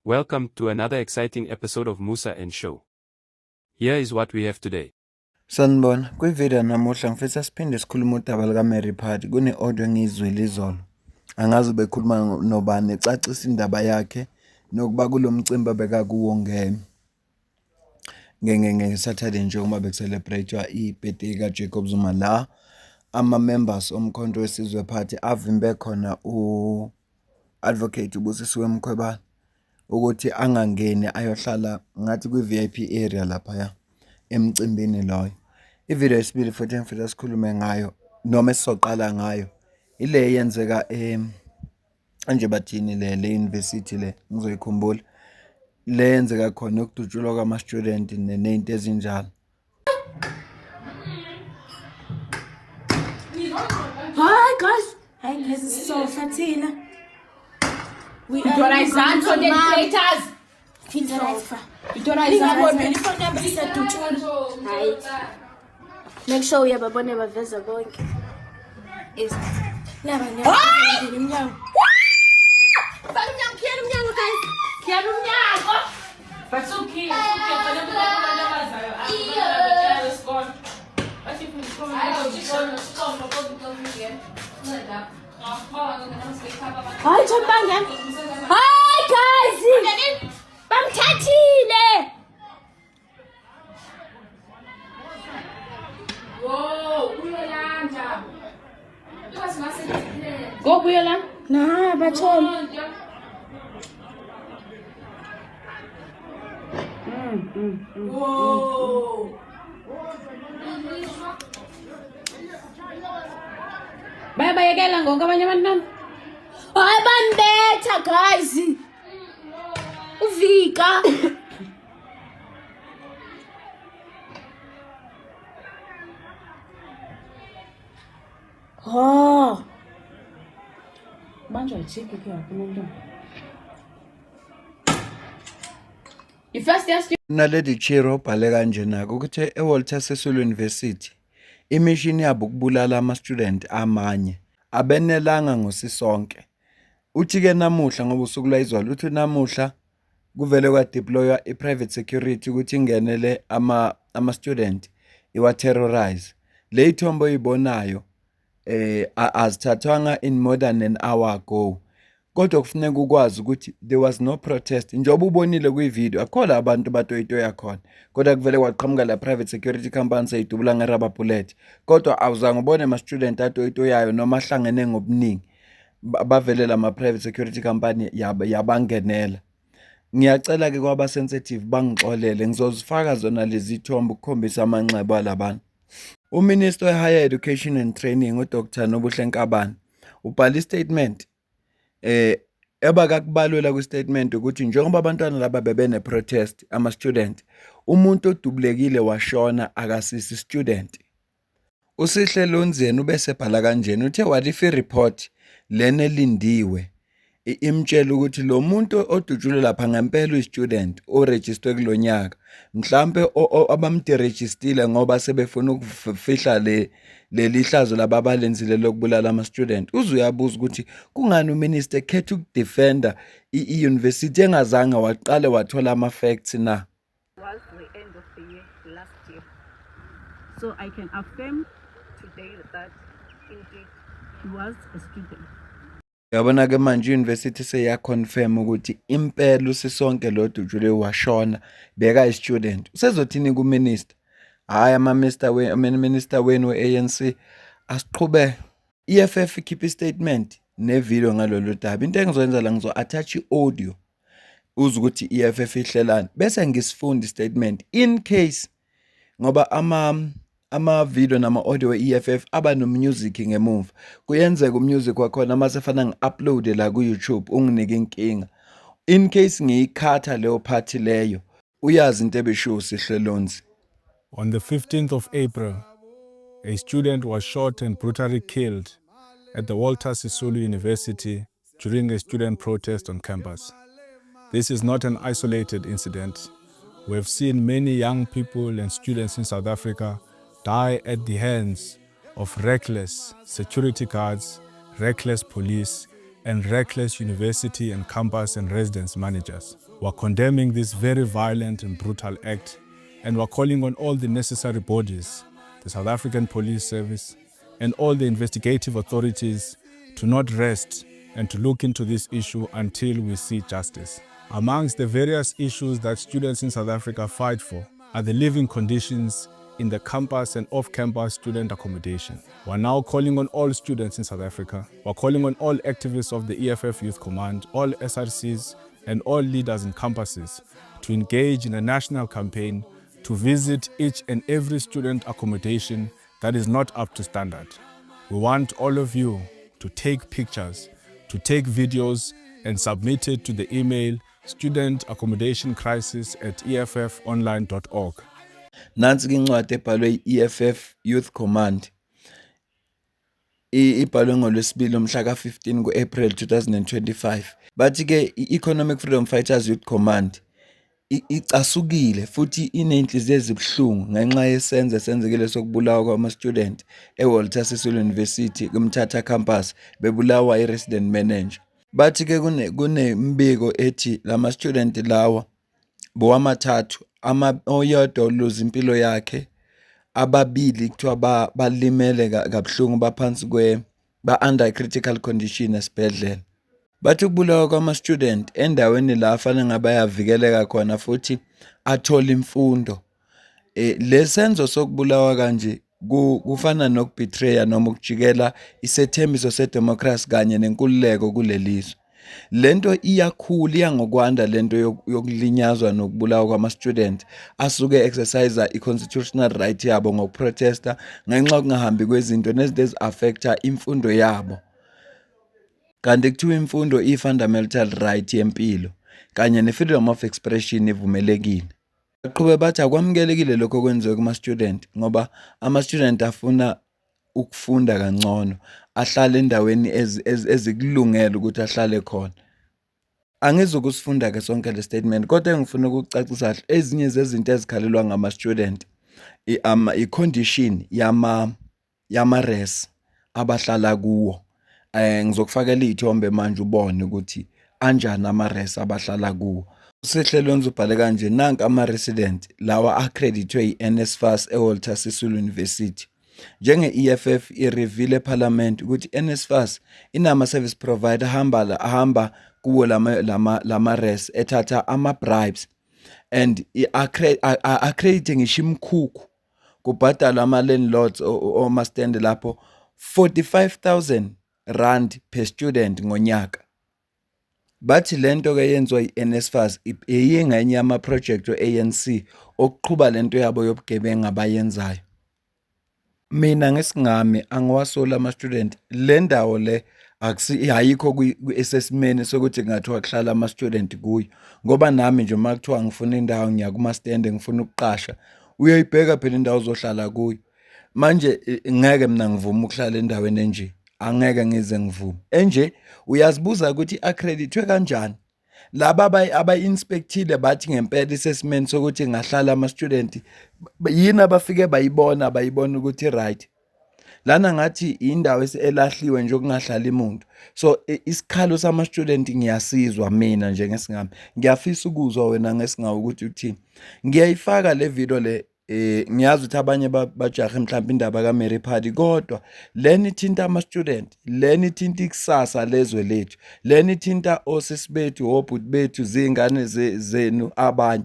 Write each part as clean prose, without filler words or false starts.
Welcome to another exciting episode of Musa and Show. Here is what we have today. Sanibona, kwividiyo namuhla ngifisa siphinde sikhulume udaba lukaMary Phadi. Kune-audio engiyizwile izolo. Angazi ubekhuluma nobani ecacisa indaba yakhe nokuba kulo mcimbi abekakuwo nge-Saturday njengoba beku-celebrate-wa i-birthday kaJacob Zuma la ama-members oMkhonto weSizwe Party avimbe khona u-Advocate uBusisiwe Mkhwebane ukuthi angangeni ayohlala ngathi kwi-V_I_P area laphaya emcimbini loyo. Ividiyo yesibili futhi engifisa sikhulume ngayo noma esizoqala ngayo ile eyenzeka manje bathini le university le ngizoyikhumbula le yenzeka khona yokudutshulwa kwama-student ney'nto ezinjalo. Hi guys. Hayi ngeke sisofa thina. We are Ntwana izandla content creators. Sofa. Ntwana izandla. Ifoni yami isadutshulwa. Hayi. Make sure uyababona baveza bonke. Is laba ngiyabona umnyango. Vala umnyango, khiyela umnyango guys. Khiyela umnyango. But it's okay, it's okay. But abantu abazayo, abantu wesikolo. Bathi Hayi Thombanga. Hayi guys. Bamthathile. Whoa, uyolanda. Go buyela. Na bathoma. Whoa. Bayabayekela ngonke abanye abantwana. Hayi bambetha guys. Uvika. Oh. Banjwa yithiki ke wakho umntwana. I-first year Naledi Chiro ubhale kanjena ukuthi eWalter Sisulu University imishini yabo ukubulala ama-student amanye abenelanga ngosisonke. Uthi-ke namuhla ngoba usuku lwayizolo uthi namuhla kuvele kwa-deploy-wa i-private security ukuthi ingenele ama-student iwa-terrorize. Le ithombe oyibonayo azithathwanga in more than an hour ago. Kodwa kufuneka ukwazi ukuthi there was no protest. Njengoba ubonile kwi-video akukho la abantu batoyitoya khona. Kodwa kuvele kwaqhamuka la private security company seyidubula nge-rubber bullet. Kodwa awuzange ubone ama-student atoyitoyayo noma ahlangene ngobuningi. Bavele lama private security company yabangenela. Ngiyacela ke kwaba sensitive bangixolele ngizozifaka zona lezi thombe ukukhombisa amanxeba alabantu. UMinister we-Higher Education and Training uDr Nobuhle Nkabane ubhala istatement ebakakubalula kwi-statement ukuthi njengoba abantwana laba bebene protest ama-student umuntu odubulekile washona akasisi student. USihle Lonzeni ubesebhala kanjena uthe what if i-report lena elindiwe imtshela ukuthi lo muntu odutshulwe lapha ngempela uyi-student orejistwe kulo nyaka mhlampe abamdirejistile ngoba sebefuna ukufihla leli hlazo laba abalenzile lokubulala ama-student. Uze uyabuza ukuthi kungani uminister ekhetha ukudefenda i-university engazange waqale wathola ama-facts na. Was the end of the year last year. So I can affirm today that indeed he was a student. Uyabona ke manje i-university seya-confirm ukuthi impela uSisonke lo dutshulwe washona beka i-student. Usezothini ku-minister? Hhayi ama-minister minister wenu we-ANC asiqhubeke. EFF ikhipha i-statement ne-video ngalolu daba. Into engizoyenza la ngizo-attach i-audio uze ukuthi i-EFF ihlelani bese ngisifunda i-statement in case ngoba ama-video nama-audio we-EFF aba no-music ngemuva. Kuyenzeka umusic wakhona mase fana ngi-upload la ku-YouTube unginike inkinga. In case ngiyikhatha leyo part leyo uyazi into ebishiwo uSihle Lonzi. On the 15th of April, a student was shot and brutally killed at the Walter Sisulu University during a student protest on campus. This is not an isolated incident. We have seen many young people and students in South Africa die at the hands of reckless security guards, reckless police, and reckless university and campus and residence managers. We're condemning this very violent and brutal act, and we're calling on all the necessary bodies, the South African Police Service, and all the investigative authorities to not rest and to look into this issue until we see justice. Amongst the various issues that students in South Africa fight for are the living conditions in the campus and off-campus student accommodation. We're now calling on all students in South Africa. We're calling on all activists of the EFF Youth Command, all SRCs, and all leaders in campuses to engage in a national campaign to visit each and every student accommodation that is not up to standard. We want all of you to take pictures, to take videos, and submit it to the email studentaccommodationcrisis@effonline.org. Nansi ke incwadi ebhalwe i-EFF Youth Command. Ibhalwe ngoLwesibili mhla ka-15 ku-April 2025. Bathi ke i-Economic Freedom Fighters Youth Command icasukile futhi iney'nhliziyo ezibuhlungu ngenxa yesenzo esenzekile sokubulawa kwama-student e-Walter Sisulu University kuMthatha campus bebulawa i-resident manager. Bathi ke kunemibiko ethi lama-student lawa bowamathathu, oyedwa uluze impilo yakhe, ababili kuthiwa balimele kabuhlungu, baphansi kwe ba-under critical condition esibhedlela. Bathi ukubulawa kwama-student endaweni la afanele ngabe ayavikeleka khona futhi athole imfundo. Lesenzo sokubulawa kanje kufana noku-betray-a noma ukujikela isethembiso sedemokhrasi kanye nenkululeko kulelizwe. Lento iyakhula, iya ngokwanda lento yokulinyazwa nokubulawa kwama-student asuke exercise i-constitutional right yabo ngoku-protesta ngenxa yokungahambi kwezinto nezinto ezi-affect-a imfundo yabo. Kanti kuthiwa imfundo iyi-fundamental right yempilo kanye ne-freedom of expression ivumelekile. Baqhube bathi akwamukelekile lokho okwenziwe kuma-student ngoba ama-student afuna ukufunda kangcono, ahlale endaweni ezikulungele ukuthi ahlale khona. Angizukusifunda-ke sonke le statement, kodwa engifuna ukukucacisa kahle ezinye zezinto ezikhalelwa ngama-student i-condition yama-res abahlala kuwo. Ngizokufakela iy'thombe manje ubone ukuthi anjani ama-res abahlala kuwo. Usihle Lonzo ubhale kanje: nanka ama-resident lawa accreditwe i-NSFAS e-Walter Sisulu University. Njenge-EFF i-reveal ePhalamende ukuthi i-NSFAS inama-service provider ahamba kuwo lama-res ethatha ama-bribes and i-accredite ngisho imikhukhu, kubhadalwa ama-landlords omastende lapho R45 000 per student ngonyaka. Bathi lento ke yenziwa i-NSFAS iyingxenye yama-project we-ANC okuqhuba lento yabo yobugebengu abayenzayo. Mina ngesingami angiwasoli ama-student. Le ndawo le ayikho esesimeni sokuthi kungathiwa kuhlala ama-student kuyo, ngoba nami nje uma kuthiwa ngifuna indawo ngiya kumastende ngifuna ukuqasha, uyayibheka phela indawo ozohlala kuyo. Manje ngeke mina ngivume ukuhlala endaweni enje, angeke ngize ngivume. Enje uyazibuza ukuthi i-accreditwe kanjani? Laba abayi-inspect-ile bathi ngempela isesimeni sokuthi ingahlala ama-student, yini abafike bayibona, bayibona ukuthi i-right? Lana ngathi indawo elahliwe nje okungahlali muntu. So isikhalo sama-student ngiyasizwa mina nje ngesingami. Ngiyafisa ukuzwa wena ngesingawe ukuthi uthini. Ngiyayifaka le video le, ngiyazi ukuthi abanye bajahe mhlawumbe indaba kaMary Phadi, kodwa lena ithinta ama-student, lena ithinta ikusasa lezwe lethu, lena ithinta osisi bethu, obhuti bethu, zingane zenu abanye.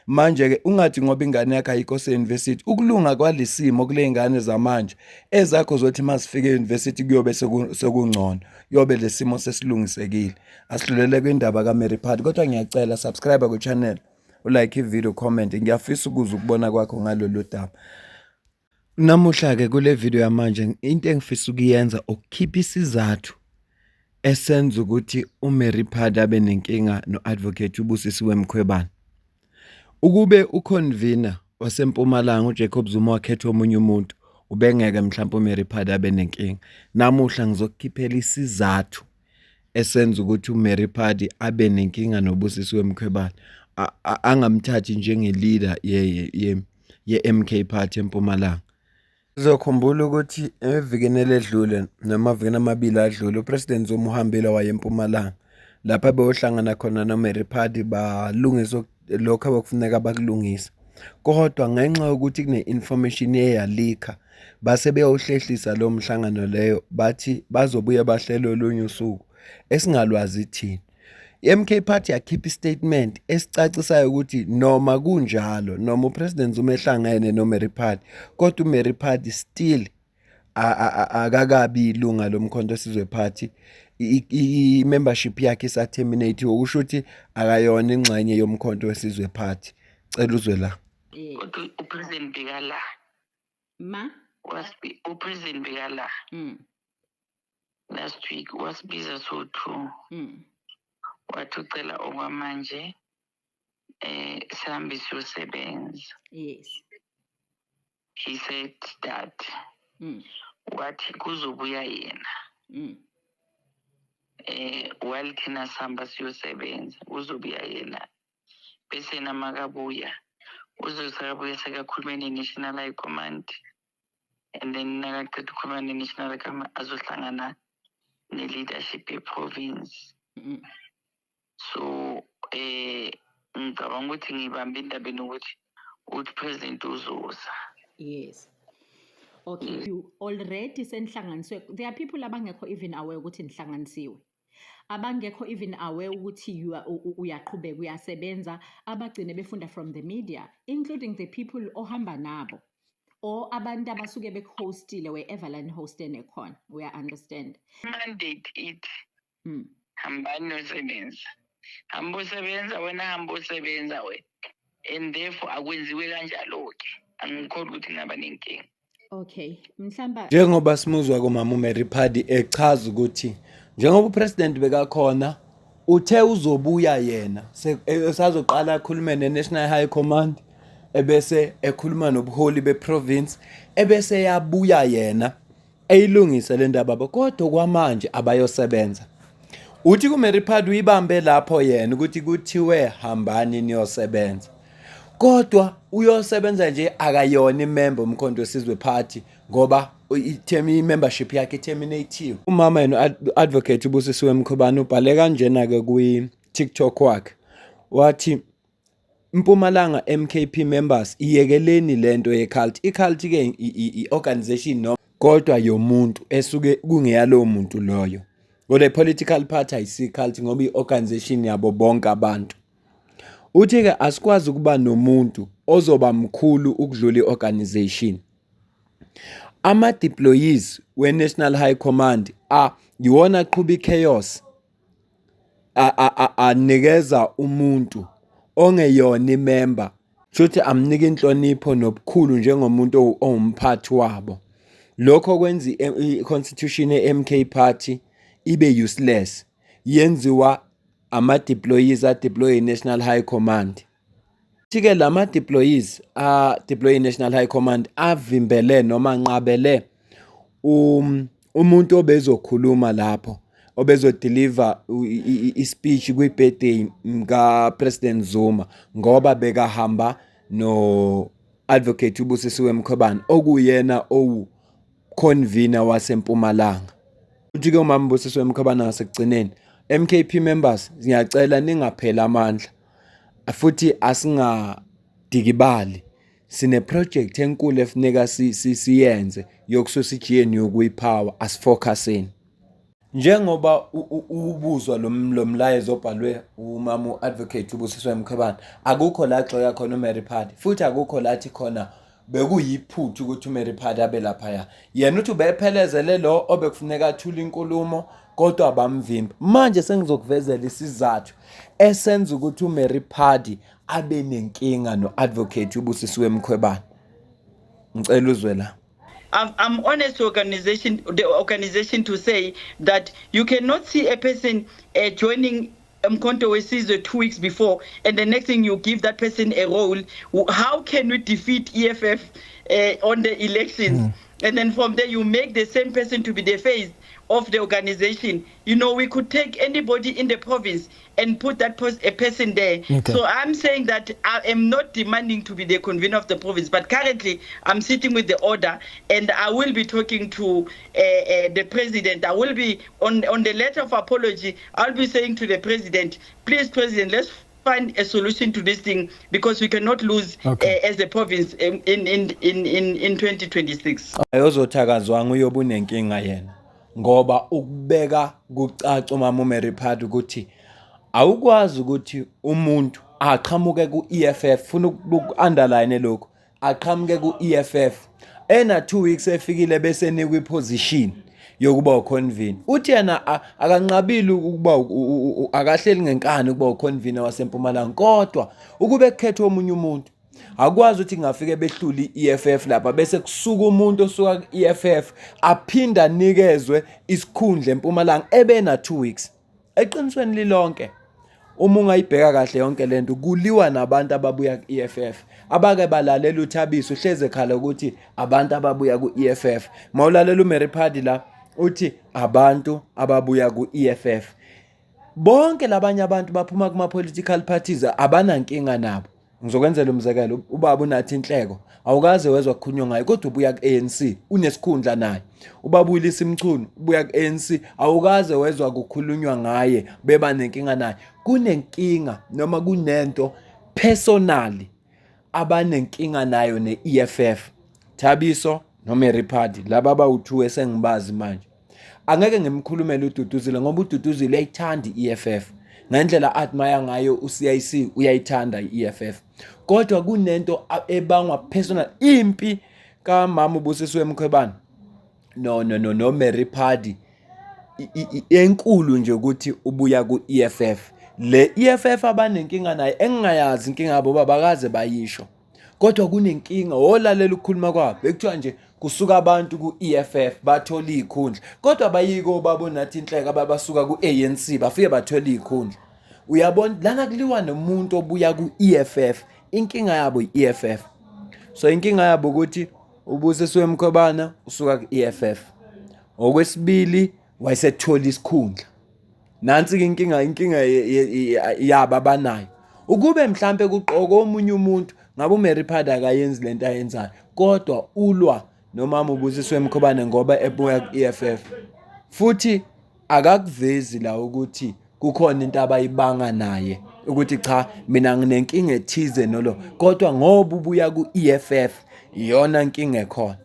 Manje-ke ungathi ngoba ingane yakho ayikho se-university, ukulunga kwalesimo kule ngane zamanje ezakho zothi mazifika e-university kuyobe sekungcono, kuyobe lesimo sesilungisekile. Asidlulele kwindaba kaMary Phadi, kodwa ngiyacela subscribe ku-channel, u-like i-video, comment. Ngiyafisa ukuzwa ukubona kwakho ngalolu daba. Namuhla-ke kule video yamanje into engifisa ukuyenza ukukhipha isizathu esenza ukuthi uMary Phadi abe nenkinga no-Advocate uBusisiwe Mkhwebane. Ukube u-convener waseMpumalanga uJacob Zuma wakhetha omunye umuntu, ubengeke mhlawumbe uMary Phadi abe nenkinga. Namuhla ngizokukhiphela isizathu esenza ukuthi uMary Phadi abe nenkinga noBusisiwe Mkhwebane, angamthathi njenge-leader ye-MK Party eMpumalanga. Uzokhumbula ukuthi evikini eledlule noma avikini amabili adlule uPresident Zuma uhambile waye eMpumalanga lapha beyohlangana khona noMary Phadi balungisa lokhu abekufuneka bakulungise. Kodwa ngenxa yokuthi kune-information eyalikha base beyawuhlehlisa lowo mhlangano leyo bathi bazobuye bahlele olunye usuku esingalwazi thina. I-M_K Party yakhipha i-statement esicacisayo ukuthi noma kunjalo noma uPresident Zuma ehlangene noMary Phadi kodwa uMary Phadi still akakabi ilunga loMkhonto weSizwe Party, i-membership yakhe isa-terminate, okusho ukuthi akayona ingxenye yoMkhonto weSizwe Party. Cela uzwe la. Kodwa upresident bekala Ma? Upresident bekala last week wasibiza so-two. Wathi ucela okwamanje sihambe siyosebenza. He said that wathi kuzobuya yena. While thina sihamba siyosebenza kuzobuya yena bese yena makabuya uzosakabuya sekakhulume ne-National High Command and then nakaqeda ukukhuluma ne-National High Command azohlangana ne-leadership ye-province. So ngicabanga ukuthi ngibambe indabeni ukuthi uthi president uzoza. Yes. Okay, you already senihlanganisiwe. There are people abangekho even aware ukuthi nihlanganisiwe. Abangekho even aware ukuthi you are uyaqhubeka uyasebenza, abagcine befunda from the media, including the people ohamba nabo or abantu abasuke bekuhostile wherever la nihostene khona. We understand. Mandate ithi hambani nosebenza, hamba usebenza wena, hamba usebenza wena, and therefore akwenziwe kanjalo-ke, angikholwa ukuthi ngingaba nenkinga. Okay, mhlamba Njengoba simuzwa kumama uMary Phadi echaza ukuthi njengoba upresident bekakhona uthe uzobuya yena esazoqala akhulume ne-National High Command ebese ekhuluma nobuholi beprovince ebese yabuya yena eyilungise le ndaba kodwa kwamanje abayosebenza. Uthi kuMary Phadi uyibambe lapho yena ukuthi kuthiwe hambani niyosebenza. Kodwa uyosebenza nje akayona imember uMkhonto weSizwe Party ngoba i-membership yakhe i-terminatiwe. Umama yena advocate uBusisiwe Mkhwebane ubhale kanjena ke kwi-TikTok wakhe wathi Mpumalanga MKP members iyekeleni lento ye-cult. I-cult ke i-organization noma kodwa yomuntu esuke kungeyalowo muntu loyo. Kodwa i-political party ayisi-cult ngoba i-organization yabo bonke abantu. Uthi-ke asikwazi ukuba nomuntu ozoba mkhulu ukudlula i-organization. Ama-deployees we-National High Command iwona aqhuba i-chaos, anikeza umuntu ongeyona imember, shuthi amnika inhlonipho nobukhulu njengomuntu owumphathi wabo. Lokho kwenza i-constitution ye-M_K Party ibe useless, yenziwa ama-deployees a-deploy i-National High Command. Futhi-ke lama-deployees a-deploy i-National High Command avimbele noma anqabele umuntu obezokhuluma lapho obezodeliver i-speech kwi-birthday ka-President Zuma ngoba bekahamba no-Advocate uBusisiwe Mkhwebane okuyena owu-convener waseMpumalanga. Uthi-ke umama Busisiwe Mkhwebane ngasekugcineni, MKP members ngiyacela ningapheli amandla futhi asingadikibali, sine project enkulu efuneka siyenze yokususa i-G_N_U kwi-power, asifocuseni. Njengoba ubuzwa lo mlayezo obhalwe umama u-Advocate uBusisiwe Mkhwebane, akukho la agxeka khona uMary Phadi futhi akukho la athi khona bekuyiphutha ukuthi uMary Phadi abe laphaya. Yena uthi ubephelezele lo obekufuneka athule inkulumo kodwa bamvimba. Manje sengizokuvezela isizathu esenza ukuthi uMary Phadi abe nenkinga no-Advocate uBusisiwe Mkhwebane. Ngicela uzwe la. I'm honest to organization, the organization to say that you cannot see a person joining Mkhonto weSizwe 2 weeks before, and the next thing you give that person a role. How can we defeat EFF on the elections? And then from there you make the same person to be the face. of the organization. You know, we could take anybody in the province and put that a person there. Okay. So I'm saying that I am not demanding to be the convener of the province, but currently I'm sitting with the order, and I will be talking to the president. I will be on the letter of apology. I'll be saying to the president, please, president, let's find a solution to this thing, because we cannot lose as a province in 2026. Ayozothi akazwanga uyobe unenkinga yena, ngoba ukubeka kucaca umama uMary Phadi ukuthi awukwazi ukuthi umuntu aqhamuke ku-EFF, funa uku-underline lokho, aqhamuke ku-EFF ena 2 weeks efikile bese enikwa iposition yokuba uconvener. Uthi yena akanqabile ukuba akahleli ngenkani ukuba uconvener waseMpumalanga, kodwa ukube kukhethwe omunye umuntu akwazi ukuthi ngafike behlule i-EFF lapha bese kusuka umuntu osuka ku-EFF aphinda anikezwe isikhundla eMpumalanga ebena 2 weeks. Eqinisweni lilonke, uma ungayibheka kahle yonke lento, kuliwa nabantu ababuya ku-EFF. Abake balalela uThabiso uhleze ekhala ukuthi abantu ababuya ku-EFF. Mawulalela uMary Phadi la uthi abantu ababuya ku-EFF. Bonke labanye abantu baphuma kuma-political parties, abanankinga nabo. Ngizokwenzela umzekelo, ubaba uNathi Nhleko awukaze wezwa kukhulunywa ngaye, kodwa ubuya ku-ANC, unesikhundla naye. Ubaba uWillis Mchunu ubuya ku-ANC, awukaze wezwa kukhulunywa ngaye beba nenkinga naye. Kunenkinga noma kunento personally abanenkinga nayo ne-EFF. Thabiso noMary Phadi laba abawu-2 esengibazi manje. Angeke ngimkhulumele uDuduzile ngoba uDuduzile uyayithanda i-EFF. Ngendlela admire ngayo uCIC uyayithanda i-EFF. Kodwa kunento ebangwa personal, impi kamama uBusisiwe Mkhwebane no Mary Phadi enkulu nje ukuthi ubuya ku-EFF. Le EFF abanenkinga naye engingayazi inkinga yabo bakaze bayisho. Kodwa kunenkinga, wolalela ukukhuluma kwabo bekuthiwa nje kusuka abantu ku-EFF bathola iy'khundla, kodwa bayiko babonathi inhleka abasuka ku-ANC bafike bathola iy'khundla. Uyabona lana kuliwa nomuntu obuya ku-EFF, inkinga yabo i-EFF. So inkinga yabo ukuthi uBusisiwe Mkhwebane usuka ku-EFF. Okwesibili wayesethola isikhundla. Nansi-ke inkinga yabo abanayo. Ukube mhlampe kuqoka omunye umuntu ngabe uMary Phadi akayenzi lento ayenzayo, kodwa ulwa nomama uBusisiwe Mkhwebane ngoba ebuya ku-EFF. Futhi akakuvezi la ukuthi kukhona into abayibanga naye ukuthi cha mina nginenkinga ethize nolo, kodwa ngoba ubuya ku-EFF iyona nkinga ekhona.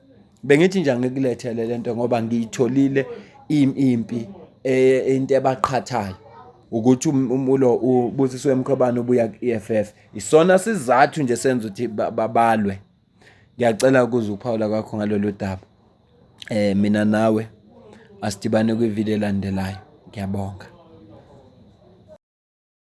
Bengithi nje angikulethele lento ngoba ngiyitholile impi into ebaqhathayo ukuthi umulo uBusisiwe Mkhwebane ubuya ku-EFF. Isona sizathu nje senza ukuthi babalwe. Ngiyacela ukuza ukuphawula kwakho ngalolu daba. Mina nawe asidibane kwividiyo elandelayo. Ngiyabonga.